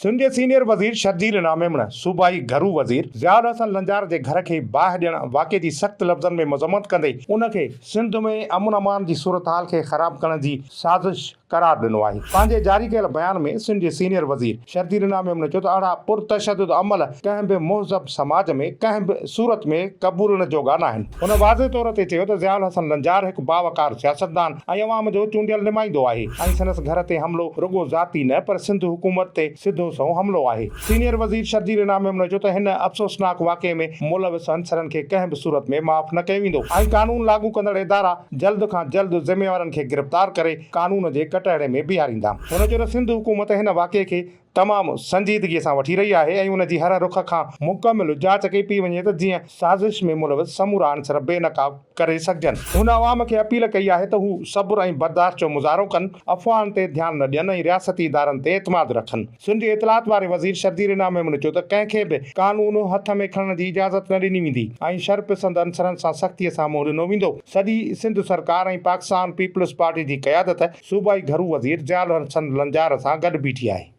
سنڌ جي سينيئر وزير شرجيل انعام ميمڻ صوبائي گهرو وزير ضياء الحسن لنجار جي گهر کي باهه ڏيڻ واقعي جي سخت لفظن ۾ مذمت ڪندي ان کي سنڌ ۾ امن امان جي صورتحال کي خراب ڪرڻ جي سازش قرار ڏنو آهي. پنهنجي جاري ڪيل بيان ۾ سنڌ جي سينيئر وزير شرجيل انعام ميمڻ چيو ته اهڙا پرتشدد عمل ڪنهن به مهذب سماج ۾ ڪنهن به صورت ۾ قبولڻ جوڳا ناهن. هن واضح طور تي چيو ته ضياء الحسن لنجار هڪ باوقار سياستدان ۽ عوام جو چونڊيل نمائندو آهي ۽ سندس گهر تي حملو رڳو ذاتي نه پر سنڌ حڪومت تي سڌو سنئون حملو آهي. سينيئر وزير شرجيل انعام ميمڻ چيو ته هن افسوسناڪ واقعي ۾ ملوث عنصرن کي ڪنهن به صورت ۾ معاف نه ڪيو ويندو ۽ قانون لاڳو ڪندڙ ادارا جلد کان جلد ذميوارن کي گرفتار ڪري قانون جي ڪٽهڙي ۾ بيهاريندا. هن چيو ته سنڌ حڪومت هن واقعي کي تمام سنجيدگي سان وٺي رهي آهي ۽ ان جي هر رخ کان مڪمل جاچ ڪئي پئي وڃي ته جيئن سازش ۾ ملوث سمورا عنصر بي نقاب ڪري سگهجن. هن عوام کي اپيل ڪئي آهي ته هو صبر ۽ برداشت جو مظاهرو ڪن، افواهن تي ڌيان نه ڏين ۽ رياستي ادارن تي اعتماد رکن. سنڌ جي اطلاعات واري وزير شرجيل انعام ميمڻ چيو ته ڪنهن کي به قانون هٿ ۾ کڻڻ جي اجازت نه ڏني ويندي ۽ شرپسند عنصرن سان سختي سان منهن ڏنو ويندو. سڄي سنڌ سرڪار ۽ پاڪستان پيپلز پارٽي جي قيادت صوبائي گهرو وزير ضياء الحسن لنجار سان گڏ بيٺي آهي.